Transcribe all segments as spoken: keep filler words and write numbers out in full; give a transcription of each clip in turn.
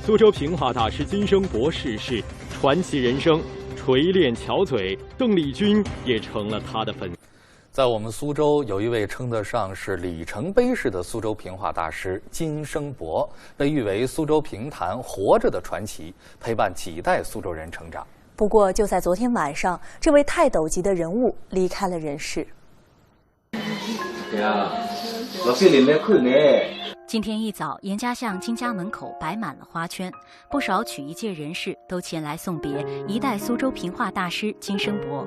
苏州评话大师金声伯逝世，传奇人生，锤炼巧嘴，邓丽君也成了他的粉丝。在我们苏州，有一位称得上是里程碑式的苏州评话大师金声伯，被誉为苏州评坛活着的传奇，陪伴几代苏州人成长。不过，就在昨天晚上，这位泰斗级的人物离开了人世。呀，老师，你来看呢。今天一早，严家巷金家门口摆满了花圈，不少曲艺界人士都前来送别一代苏州评话大师金声伯。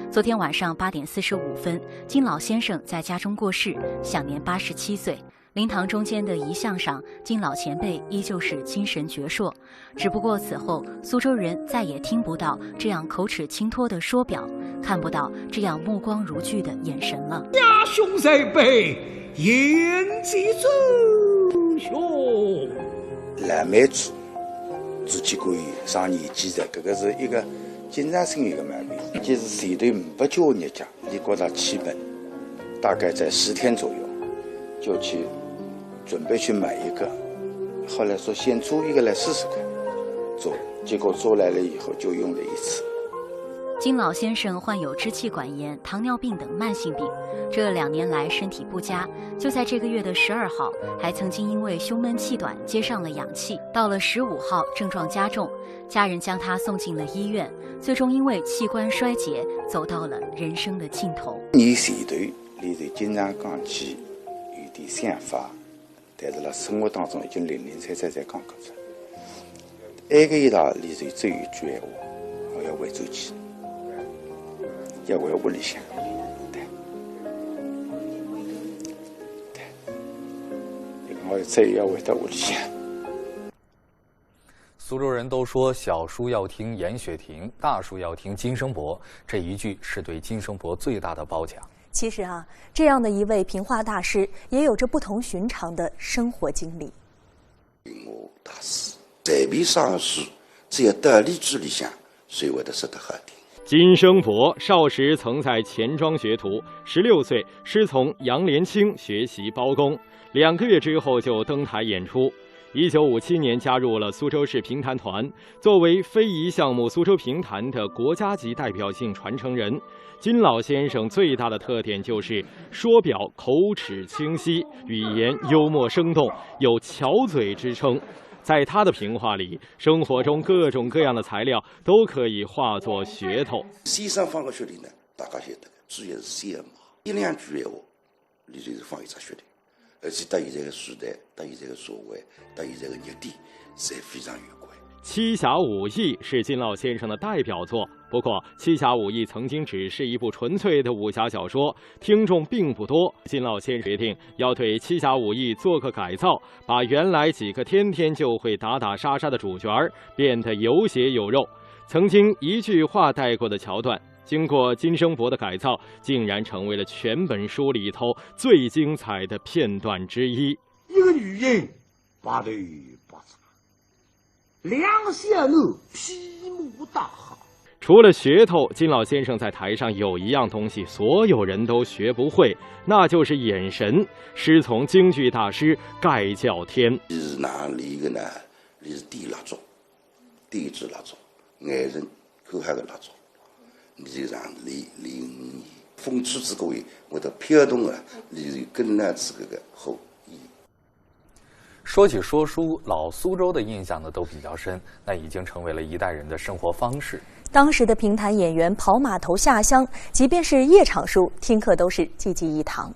昨天晚上八点四十五分，金老先生在家中过世，享年八十七岁。灵堂中间的遗像上，金老前辈依旧是精神矍铄，只不过此后苏州人再也听不到这样口齿清脱的说表，看不到这样目光如炬的眼神了。家兄在背，言之周雄。蓝莓子，自己可以上年纪的，这个是一个经常性一个毛病，就是前头没叫人家，你觉得气闷，大概在十天左右，就去准备去买一个。后来说先做一个来试试看，做，结果做来了以后就用了一次。金老先生患有支气管炎、糖尿病等慢性病，这两年来身体不佳。就在这个月的十二号，还曾经因为胸闷气短接上了氧气。到了十五号，症状加重，家人将他送进了医院，最终因为器官衰竭，走到了人生的尽头。年前头，伊就经常讲起有点想法，但是辣生活当中已经零零散散才讲过出来。埃个一道，伊就只有一句闲话，我要回转去，要回屋里向。对，对，伊讲我再要回到屋里向。 苏州人都说小叔要听严雪婷，大叔要听金声伯，这一句是对金声伯最大的褒奖。其实啊，这样的一位评话大师，也有着不同寻常的生活经历。评话大师，随便啥个书，只要道理句里向，谁会得说得好听？金声伯少时曾在钱庄学徒，十六岁师从杨连清学习包公，两个月之后就登台演出。一九五七年加入了苏州市评弹团，作为非遗项目苏州评弹的国家级代表性传承人，金老先生最大的特点就是说表口齿清晰，语言幽默生动，有巧嘴之称。在他的评话里，生活中各种各样的材料都可以化作噱头。先生放个噱头呢，大家晓得个，主要是笑嘛，一两句闲话。 伊就是放一只噱头，而且搭现在个时代，搭现在个社会，搭现在个热点，侪非常有关。《七侠五义》是金老先生的代表作，不过《七侠五义》曾经只是一部纯粹的武侠小说，听众并不多。金老先生决定要对《七侠五义》做个改造，把原来几个天天就会打打杀杀的主角儿变得有血有肉。曾经一句话带过的桥段， 经过金声伯的改造，竟然成为了全本书里头最精彩的片段之一。一个女人白头白发，两个小囡披麻戴孝。除了噱头，金老先生在台上有一样东西，所有人都学不会，那就是眼神。师从京剧大师盖叫天。伊是哪能练个呢？伊是点蜡烛，点一支蜡烛，眼神 看好个蜡烛，伊就像练练五年，风吹仔过伊，会得飘动啊，伊就跟牢仔搿个后羿。说起说书，老苏州的印象呢都比较深，那已经成为了一代人的生活方式。当时的评弹演员跑码头下乡，即便是夜场书，听客都是济济一堂。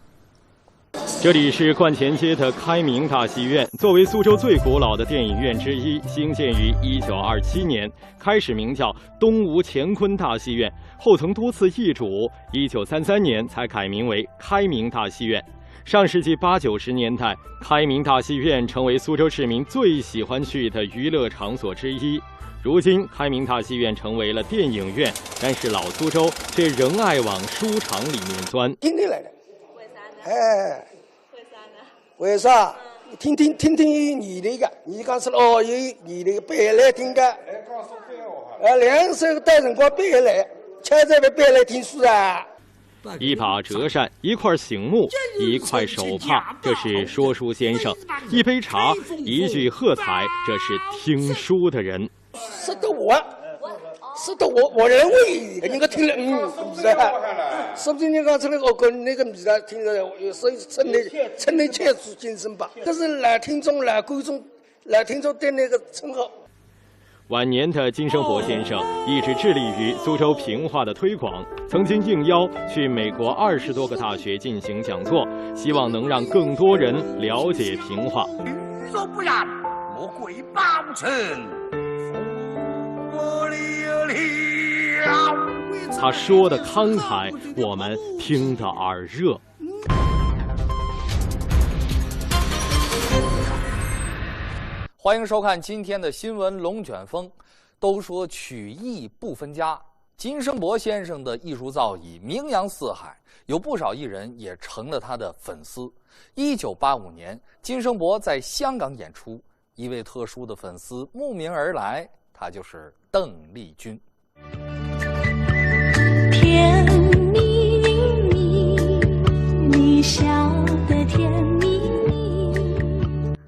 这里是观前街的开明大戏院，作为苏州最古老的电影院之一，兴建于一九二七年，开始名叫东吴乾坤大戏院，后曾多次易主，一九三三年才改名为开明大戏院。上世纪八九十年代，开明大戏院成为苏州市民最喜欢去的娱乐场所之一。如今，开明大戏院成为了电影院，但是老苏州却仍爱往书场里面钻。一定来的。 哎，为啥？听听听听有年头个，你讲是哦，有年头个背后来听个。哎，两首到辰光背后来，敲在背后来听书啊。一把折扇，一块醒目，一块手帕，这是说书先生；一杯茶，一句喝彩，这是听书的人。说得我，说得我，我认为人家听了，嗯，是不是？说不定人家讲出来，我讲那个味道，听了，所以称得称得起是精神吧。这是老听众、老观众、老听众对那个称号。晚年的金生博先生一直致力于苏州评话的推广，曾经应邀去美国二十多个大学进行讲座，希望能让更多人了解评话。若不然，我跪保证我了。他说的慷慨，我们听得耳热。欢迎收看今天的新闻龙卷风。都说曲艺不分家，金生博先生的艺术造诣名扬四海，有不少艺人也成了他的粉丝。一九八五年，金生博在香港演出，一位特殊的粉丝慕名而来，他就是邓丽君。甜蜜蜜，你笑得甜蜜蜜。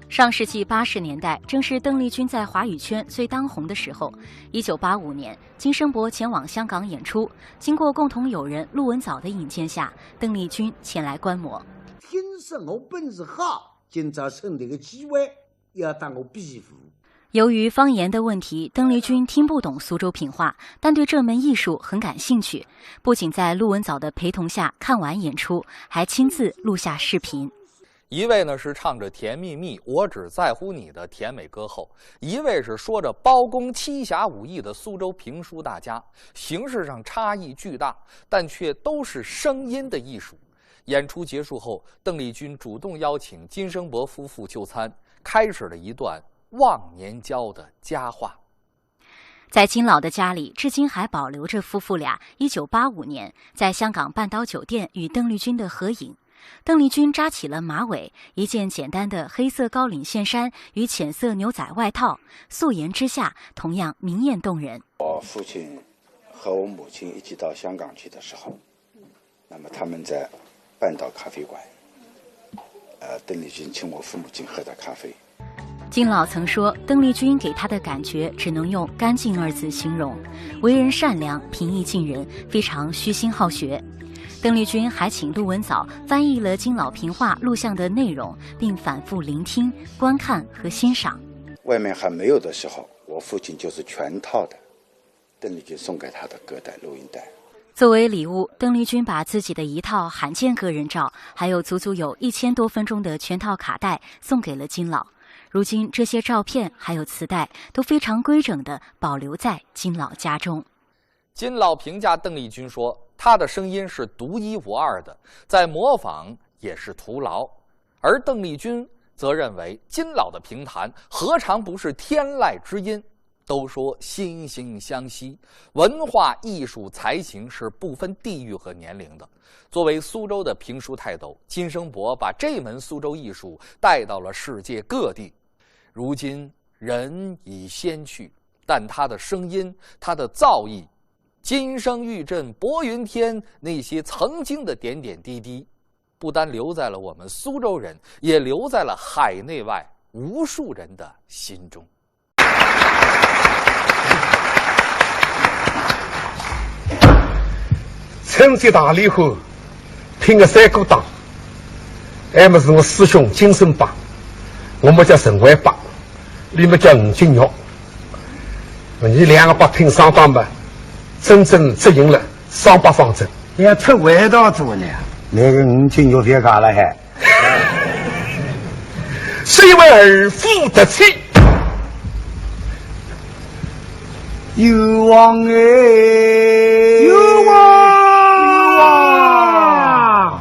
上世纪八十年代，正是邓丽君在华语圈最当红的时候。一九八五年，金生博前往香港演出，经过共同友人陆文藻的引荐下，邓丽君前来观摩。听说我本事好，今朝趁这个机会要搭我比武。由于方言的问题，邓丽君听不懂苏州评话，但对这门艺术很感兴趣，不仅在陆文藻的陪同下看完演出，还亲自录下视频。一位呢是唱着《甜蜜蜜》，我只在乎你的甜美歌后，一位是说着包公七侠五义的苏州评书大家，形式上差异巨大，但却都是声音的艺术。演出结束后，邓丽君主动邀请金生博夫妇就餐，开始了一段忘年交的佳话。在金老的家里，至今还保留着夫妇俩一九八五年在香港半岛酒店与邓丽君的合影。邓丽君扎起了马尾，一件简单的黑色高领线衫与浅色牛仔外套，素颜之下同样明艳动人。我父亲和我母亲一起到香港去的时候，那么他们在半岛咖啡馆，呃，邓丽君请我父母亲喝的咖啡。金老曾说，邓丽君给他的感觉只能用干净二字形容，为人善良，平易近人，非常虚心好学。邓丽君还请陆文藻翻译了金老评话录像的内容，并反复聆听、观看和欣赏。外面还没有的时候，我父亲就是全套的 邓丽君送给他的歌带、录音带。作为礼物，邓丽君把自己的一套罕见个人照，还有足足有一千多分钟的全套卡带送给了金老。如今，这些照片还有磁带都非常规整地保留在金老家中。金老评价邓丽君说，她的声音是独一无二的，在模仿也是徒劳。而邓丽君则认为，金老的评弹何尝不是天籁之音？ 都说惺惺相惜，文化艺术才情是不分地域和年龄的。作为苏州的评书泰斗，金生博把这门苏州艺术带到了世界各地。如今人已仙去，但他的声音，他的造诣，金声玉振薄云天，那些曾经的点点滴滴，不单留在了我们苏州人，也留在了海内外无数人的心中。 春节大联欢，拼个三个档，还么是我师兄金生伯，我么叫陈怀伯，俚么叫吴金玉。伲两个伯拼双档么，真正执行了双伯方针。要出味道做呢，那个吴金玉别讲了嗨。 是一位二夫得妻。冤枉哎！冤枉！冤枉！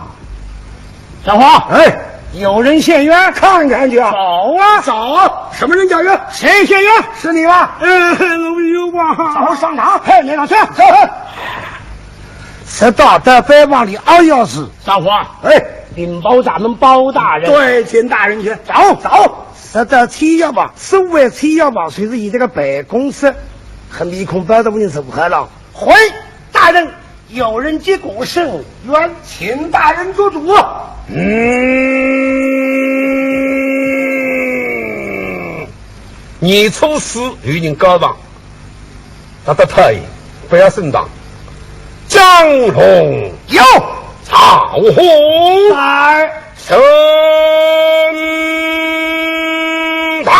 小黄，哎，有人现冤，看看去啊！找啊，找啊！什么人叫冤？谁现冤？是你吧？呃，我冤枉。找上堂。嘿，你上去。走。这大胆白忙里二要是 小伙，哎，禀报咱们包大人。对，请大人去。走，走。说到天要吧，身为天要吧，就是伲这个办公室，和面孔包得不能说好了。回，大人。有人接过圣冤，请大人做主。嗯，年初四有人告状，他的太不要升堂，张龙有赵虎在。 升堂，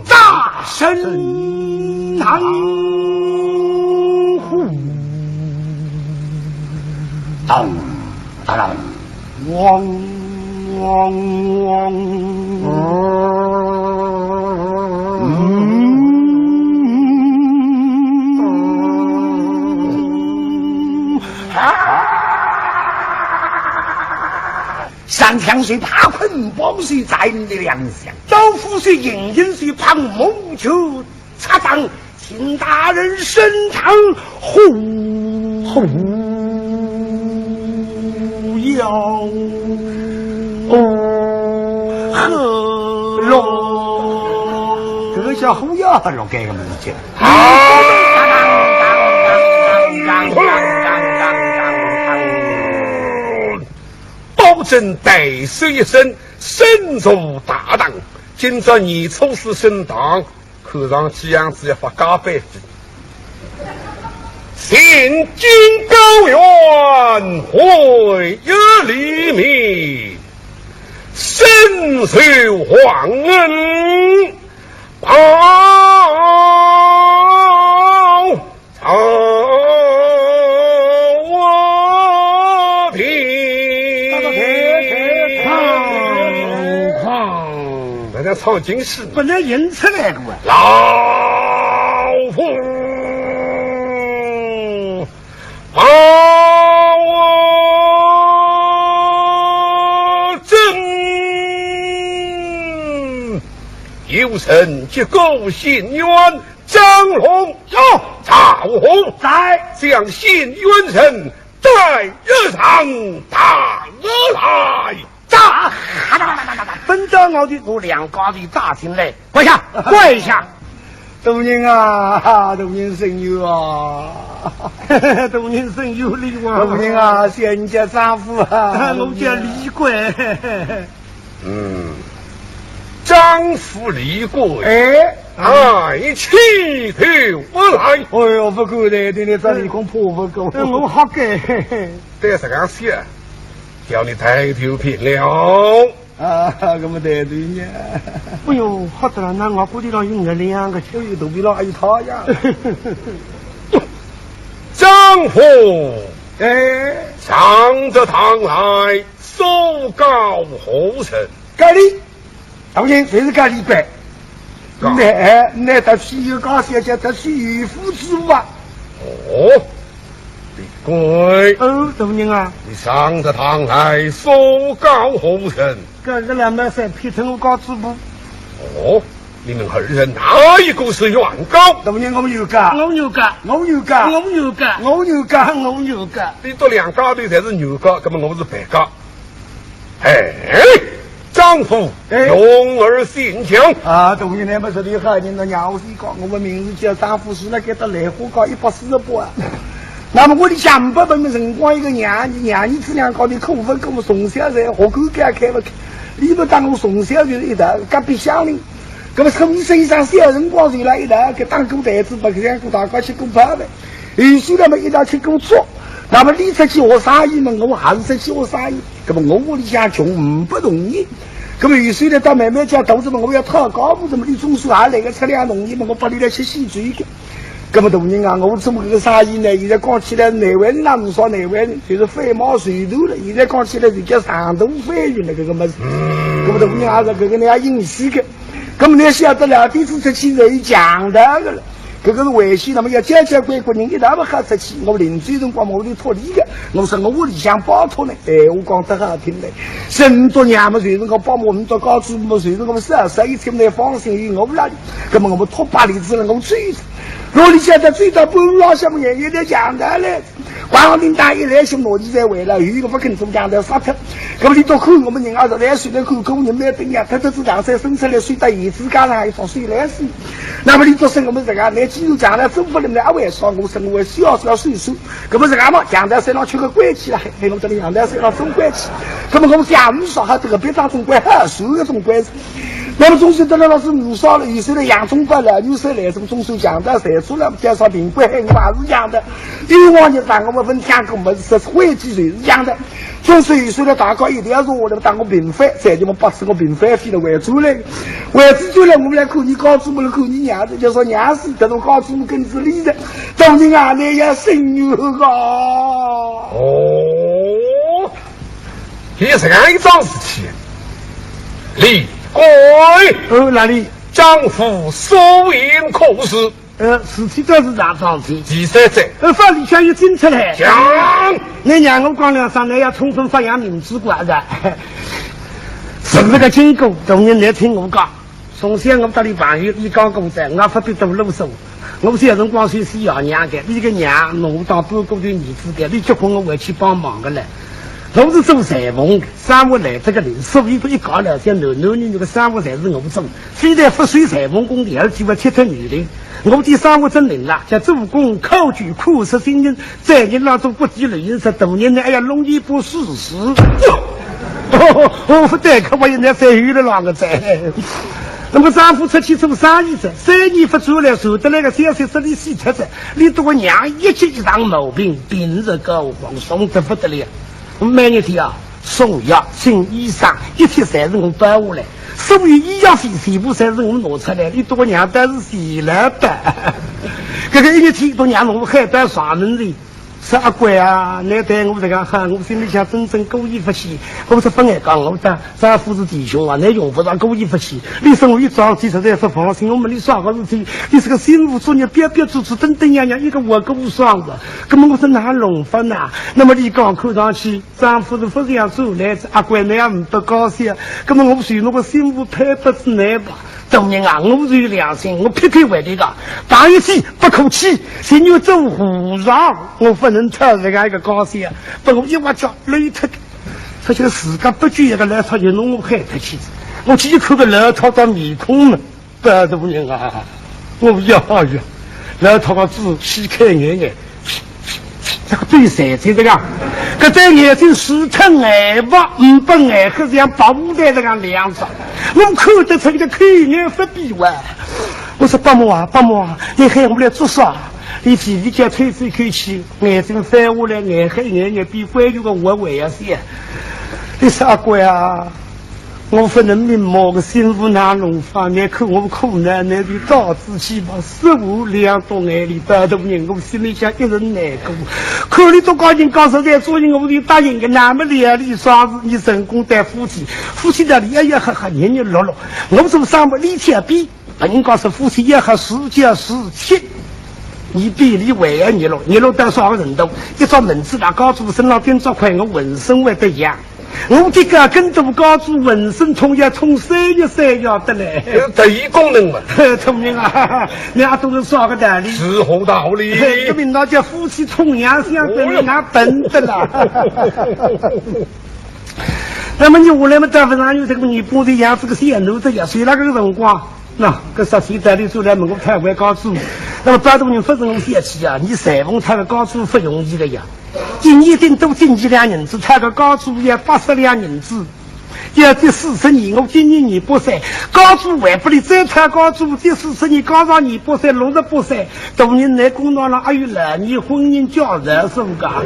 大升堂。当当当，汪汪汪。嗯。 上将谁怕捆绑谁在你的梁上，刀斧谁硬硬谁怕木球插上，请大人升堂。呼呼，要哦，喝咯，这个叫呼呀喝咯，该个么子。 包拯大喝一声，声如大唐。今朝年初四升堂，看上去样子要发加班费。行经高原，会约黎民，深受皇恩。 报朝廷。大家唱京戏，本来吟出来个啊。老夫包拯，有人接过圣冤，张龙有赵虎在，将圣冤人带上堂来。打！奔到外头，两家头打进来，跪下，跪下！大人啊，大人伸冤啊！大人伸冤哩哇！大人啊，小人叫张虎啊！我叫李贵。 嗯，张虎李贵，哎，哎，起头不来。哎哟，不过呢，今天这里恐怕不够。哎，我好该。对，这样说，叫你抬头平了。啊，那么抬头呢？哎哟，好得了，那我估计上有两个。哎哟，肚皮上还有他呀。张虎，哎，上得堂来。 搜告何人？告你，当然就是告李白。告。你，哎，你的妻有高小姐，的妻有夫之妇啊。哦，李贵。哦，大人啊。你上得堂来，搜告何人？搿个老毛三骗脱我告主婆。哦， 你们二人哪一个是原告？大人，我有告。我有告。我有告。我有告。我有告。我有告。你们两家头侪是原告，那么我是被告。哎，张虎，哎。容尔先讲。啊，大人，那么是厉害，你那让我先讲，我的名字叫张虎，是那个到兰花街一百四十八啊。那么我的想法，本来辰光一个娘，娘儿子两家头苦不过，从小在学馆该开不开，伊不当我从小就是一道隔壁乡邻。 那么陈先生小辰光就来一道，搿打过台子，白相过大家吃过泡饭。有时那么一道吃过粥，那么伊出去学生意嘛，我还是出去学生意。那么我屋里向穷，呒不铜钿。那么有时呢，到妹妹家头子嘛，我要讨家务，那么伊总算也来个出两铜钿嘛，我拨伊来吃喜酒个。那么大人啊，我做搿个生意呢，现在讲起来难为，哪能说难为呢？就是飞毛腿短了。现在讲起来是叫长途飞行的搿个物事。那么大人啊，搿个呢也应许个。 那么你晓得了，第一次出去是有强盗的了，搿个是危险，那么要交交关关人一道勿好出去。我临走辰光，我就托伊个，我说我屋里向拜托呢，哎，我讲得好听嘞，人多娘么，就是我帮忙，我们到高处么，就是我们少少一千来放心，有我勿拉的。那么我们托把里子了，我追着，哪里晓得追到半路浪向么，也有点强盗来。 呱阿林大爷来寻我，现在回来，有一个勿肯做强盗杀脱。搿么俚笃看我们人啊，实在是来看，看人蛮登呀，脱脱子两三身出来，睡到椅子架上，一双手来洗。那么俚笃说我们这个，拿既然强盗做勿能来，阿为啥我生活需要是要收拾。搿么这个嘛，强盗山上吃个关系了，还我这里强盗山上做关系。搿么我们家没少哈，这个别当中关，还是个中关系。那么总是得了老师，我说了，有时候杨宗保了，有时候来什么总是强盗，谁出来介绍民国，我还是强盗。因为我就当我们分享过，我们是会计就是强盗。总是有时候大家一定要说我的，当我平反，在你们八十个平反费的为主嘞，为主就来我们来看你高祖母，来看你娘的，就说娘是这种高祖母跟子里的，当然啊，那也是女儿啊。哦，有这样一桩事体，李贵，哦，哪里？张府所言可是？呃，事体倒是哪桩事？第三者，呃，法里向有进出来。讲，你让我讲两声，你要充分发扬民主观的。是那个经过，同仁来听我讲。从前我搭你朋友，伊讲过噻，我勿必多啰嗦。我小辰光是死爷娘的，伊个娘弄我当半个头儿子的，伊结婚我回去帮忙的嘞。我是做裁缝的，生活来这个人，所以说一家老小男男女女的生活侪是我做，非但勿收裁缝工的，而且还贴脱年龄。我的生活证明了，叫做工考究苦食新人，在人当中不敌人，是大人呢，哎呀，弄一把屎屎。哦，对，可我现在才有了那个在。那么丈夫出去做生意去，三年不转来，传得来个消息说伊死脱了，伊这个娘一急一场毛病，病入膏肓，重得不得了。每日天啊，送药、请医生，一切侪是我包下来，所有医药费全部侪是我拿出来，伊这个娘倒是死了的。搿个一日天都让我害到上门去。 说阿贵啊，你对我这个好，我心里想真正过意不去。我说勿碍讲，我丈丈夫是弟兄啊，你用不着过意不去。你说我一桩事体实在勿放心，我问你啥个事体？你是个新妇作孽，标标致致，登登样样，一个活过爽个。那么我说哪弄法呢？那么你讲看上去，丈夫是勿是要走来？阿贵，你也勿高兴。那么我随侬个新妇配拨子你吧。 大人啊，我是有良心，我劈口回头个，打一记不可气，情愿做和尚，我不能讨这样一个高兴，拨我一挖脚累脱个。他就自家不觉一个老太就弄我害脱去，我去一看个老太太面孔嘛，不大人啊，我呀呀，老太太仔细看眼眼， 这个对谁这个呀？搿对眼睛是疼爱吧，唔不爱，好像保护带这样两只。我看得出个口眼不比哇。我说伯母啊，伯母啊，你喊我来做啥？你弟弟叫吹吹口气，眼睛翻下来，眼黑眼眼比关羽个我还要小。你说阿贵啊， 我不能明白个新妇哪弄法，你看我苦难，你就到仔去吧，死无两多眼泪，到大人我心里想一阵难过。看你都高兴讲实在，做人我就答应个，那么两里双子，你成功带夫妻，夫妻那里哎呀哈哈，年年乐乐，我做啥么你天比，人家说夫妻也好，时间时期。 你比你为啊，你咯，你咯到啥个程度？一只蚊子拿高祖身上叮着块，我浑身会得痒。 我的个跟头高祖浑身痛，要痛三日三夜得嘞。特异功能嘛。聪明啊，你阿懂得啥个道理？是何道理？这名堂叫夫妻同样相得，你哪笨得啦？那么你下来嘛，到不上有这个你不是养这个小奴的呀？谁那个辰光？那个啥，谁带你出来问我太会高祖？那么八大人不是我小气啊，你裁缝他个高祖不容易的呀。 一年顶多进几两银子，讨个高祖要八十两银子，要得四十年，我今年廿八岁，高祖还不离，再讨高祖得四十年，加上廿八岁，六十八岁，大人来公堂上还有老年婚姻介绍是不噶？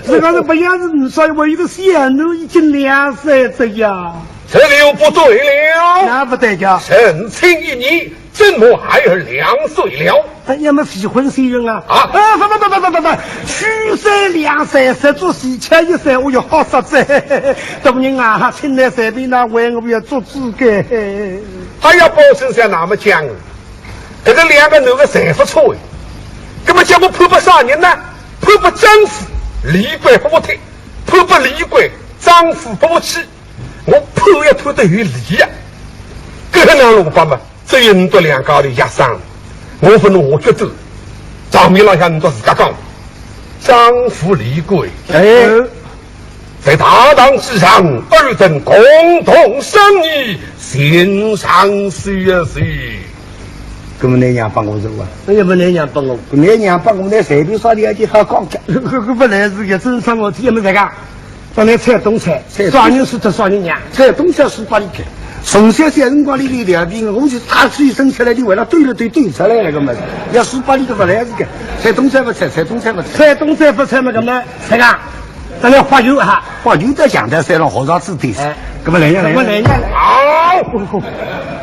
这个是不要是你说我一个小奴已经两岁这样。这就不对了。那不对呀。成亲一年，怎么孩儿两岁了？ 哎，要么非婚先孕啊？啊啊，不不不不不不不，虚岁两岁，实足喜庆一岁，我要好煞哉。大人啊，请来随便哪位，我要做主个。哎呀，包先生那么讲，搿个两个男的侪不错哎，那么叫我判拨啥人呢？判拨张府，李贵不服帖；判拨李贵，张府不服气。我判也判得有理呀，搿个哪弄法嘛？ 只有你笃两家头协商，我不能下决斗。场面浪向你笃自家讲，丈夫李贵，哎，在大堂之上，尔等共同商议，寻常事也是。搿么㑚娘帮我做啊？哎呀，勿㑚娘帮我。㑚娘帮我，㑚随便啥事体好讲讲。搿搿勿来事个，真生活体也没这个。 当年蔡东蔡，蔡东啥人是得啥人呀？蔡东蔡是巴里个，从小小辰光里里调皮，我就大岁生出来，就为了对了对对出来那个么子，要是巴里个勿来事个，蔡东蔡勿蔡，蔡东蔡勿蔡。蔡东蔡勿蔡么，搿么这个，当年花园哈，花园在讲台山上好上子的，哎，搿么来呀来呀，搿么来呀来。啊，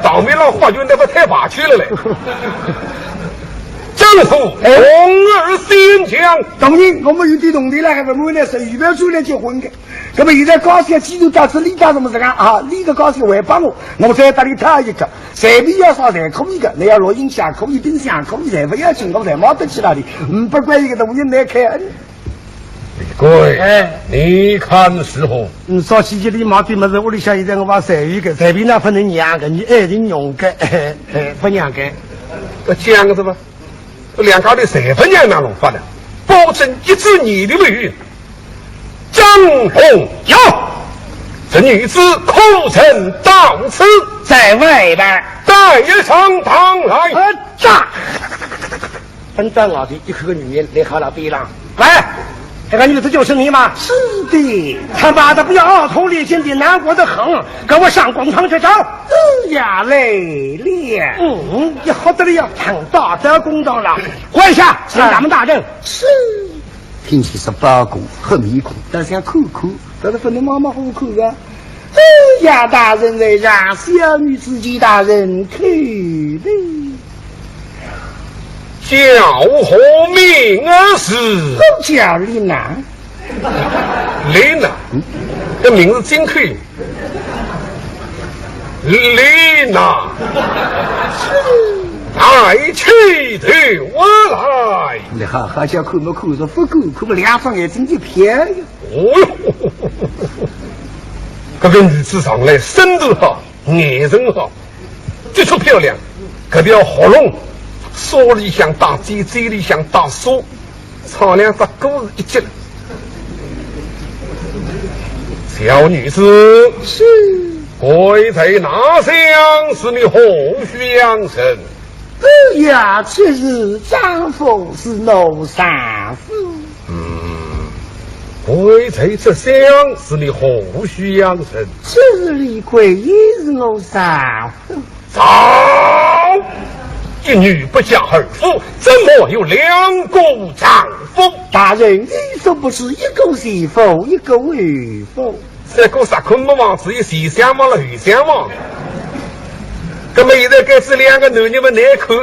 倒霉了，花园那不太拔去了嘞。丈夫，哎，童儿先讲。大人，我们有点动地了，还不问呢，是预备出来结婚的。 那么现在高兴既然到此，李家什么这个啊？李个高兴还帮我，我再搭伊讨一个，随便要啥侪可以个，那要录音也可以，冰箱也可以，侪勿要紧，我侪买得起那里，嗯，不管一个东西来开恩。李贵，哎，你看如何？嗯，说起这里买的么子，屋里向现在我把随意个，随便哪能让个，你爱人用个，哎，不让个。不讲是吧？ 两家头侪勿让哪弄法呢？保证一转念头没有。张龙，有。这女子可曾到此？在外边。带上堂来。啊，喳！奔到外头一看个女人，来好了边浪。喂，这个女子就是你吗？是的。他妈的，不要二头立进的，难过的很，给我上公堂去找。哎呀，来了。嗯，你好得了呀，躺到这公堂了。 跪下，请咱们大人。是。听起是包公，黑面孔，但是要看看，但是不能马马虎虎啊。哎呀，大人在上，小女子见大人叩礼。叫何名字？我叫李娜。李娜，这名字真可以。 李娜，抬起头来。你好好叫看么看，说不看，看么两双眼睛一瞟呀。哦哟，这个女子上来身段好，眼神好，的确漂亮，搿条喉咙，锁里向带结，结里向带锁， 唱两只歌是一级了。小女子，是。贵在哪乡，是你何许乡人？哎呀，这是丈夫是罗丈夫。嗯，贵在这乡，是你何许乡人？这是李贵，也是我丈夫。 早，一女不嫁二夫，怎么有两个丈夫？大人，你说不是一个前夫，一个后夫？这个啥困难嘛，只有前厢房了后厢房。那么现在该是两个男人嘛，难看，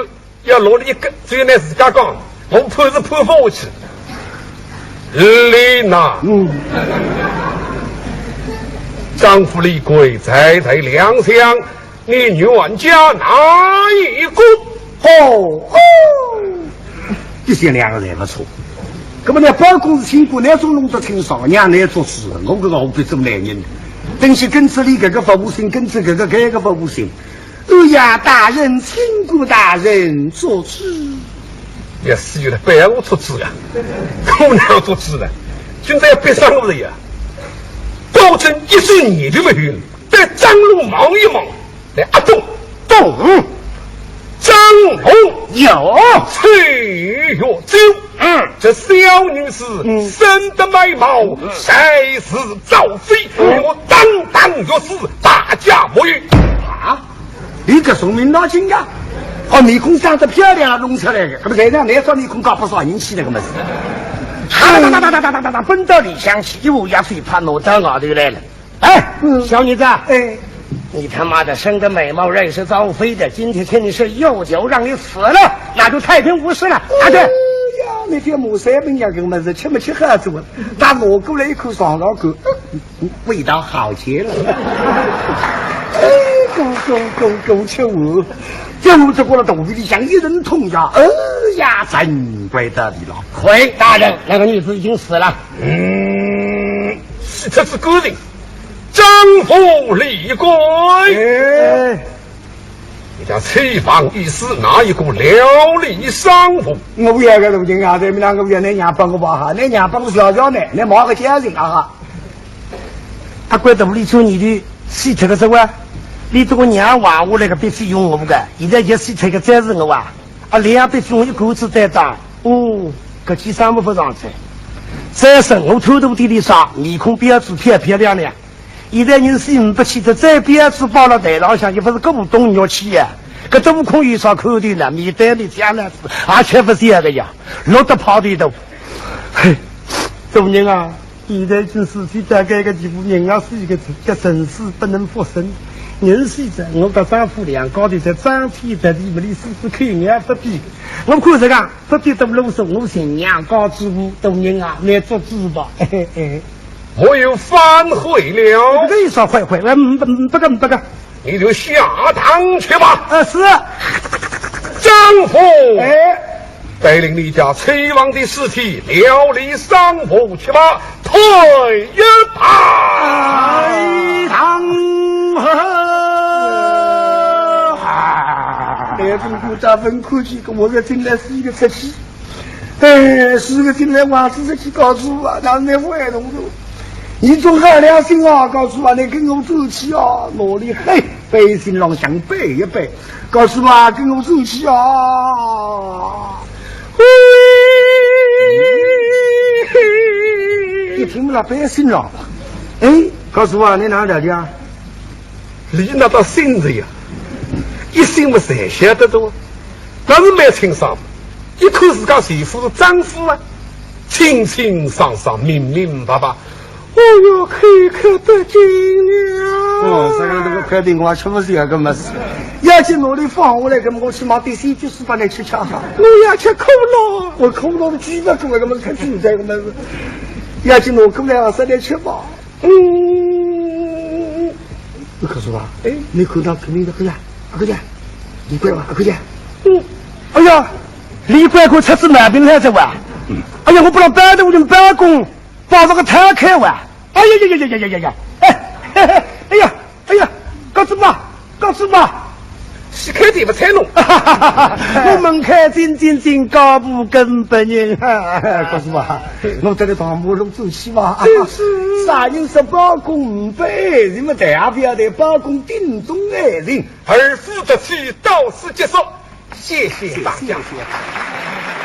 要落了一个，只有拿自家讲，我判是判勿下去。李娜，嗯。丈夫李贵，在在两厢， 你愿嫁哪一个？哦哦，一想两个侪勿错。那么呢，包公是清官，乃总弄得清爽，娘乃做主，我搿个何必做男人？等歇跟仔俚搿个勿窝心，跟仔搿个搿个勿窝心。哎呀，大人，清官大人做主。也是有点白我做主啊，我哪做主呢？现在要逼上我了呀！保证一转念头没有。 对张龙望一望，来，阿东，东，张龙有，崔月九，嗯，这小女子，嗯，生得美貌，嗯，才是赵妃，嗯，我当当月是大家无语。啊，你个聪明脑筋呀！哦，面孔长得漂亮弄出来的，那么现在那张面孔搞不少人气那个么子。哒哒哒哒哒哒哒哒，奔到里厢去，一副要飞怕挪到外头来了。 哎，嗯，小女子啊，哎，你他妈的生得美貌，认识赵飞的，今天听你是药酒让你死了，那就太平无事了。啊，对。哎呀，那天马三本呀，搿么是吃没吃喝足了，他拿过来一口尝尝看，嗯，味道好极了。哎，咕咕咕咕吃我，这我这过了肚皮里像一阵痛呀，哎呀，真怪得的了。回大人，那个女子已经死了。嗯，是，这是个人。 张富李贵。哎，你家崔房一死，哪一个料理丧服？我不要个，大人啊，这么两个月，你娘帮我吧哈，你娘帮我笑笑呢，你忙个家人啊哈。阿官肚里做你的，死脱个是哇？你这个娘话我那个必须用我不干，现在也死脱个真是我啊！啊，两百分一口子再打，哦，搿几三不不上去。再说我偷偷地里上，面孔标致漂漂亮亮。 现在人死唔不起的，再标致摆了台浪向，也不是古董玉器呀。搿都空有啥看头呢？面对面讲呢，也吃不消的呀，落得泡里头。嘿，大人啊，现在已经事体到搿个地步，人啊死一个，这人死不能复生。人死者，我搭丈夫两家头在张天搭地么里死死口眼不闭。我看这个不必多啰嗦，我先娘家主婆，大人啊，来做主吧。嘿嘿嘿。 我又反悔了。搿个意思啊，悔悔，哎，嗯，不，嗯，不敢，不敢。你就下堂去吧。啊，是。张福，哎。带领你家崔王的尸体料理丧服去吧，退一堂。哎，堂。哎呀，这个大风口气，我这进来是一个出气。 哎，是个进来，我是去告诉啊，那那我也弄懂。你总好良心啊，告诉啊，你跟我走去啊，我哩嘿，背心浪向背一背，告诉啊，跟我走去啊。一听了背心浪，哎，告诉啊，你哪来的啊？ 你那个性子呀，一心么侪晓得的，但是蛮清爽，一看自家媳妇是丈夫啊，清清爽爽，明明白白。哦哟，口渴得紧了。哦，这个那个快点，我吃不消个么事。要紧拿你放下来，那么我去买点鲜橘水把你吃吃哈。我要吃可乐。我可乐的几百个，那么看现在那么，要紧拿过来啊，再来吃吧。 嗯，你告诉我，哎，你看到肯定这个呀，阿哥呀，李官啊，阿哥呀。嗯，哎呀，李官官出仔毛病来着哇！哎呀，我本来搬到我们办公，把这个摊开哇！哎呀呀呀呀呀呀呀呀！哎，嘿嘿，哎呀，哎呀，告诉妈，告诉妈， 是肯定不睬侬。我门开紧紧紧，脚步跟不人。告诉我，我这个大马路走去嘛，啥人说包公不爱人嘛，大家不要对包公顶动爱人。二夫得妻到此结束，谢谢大家。谢谢。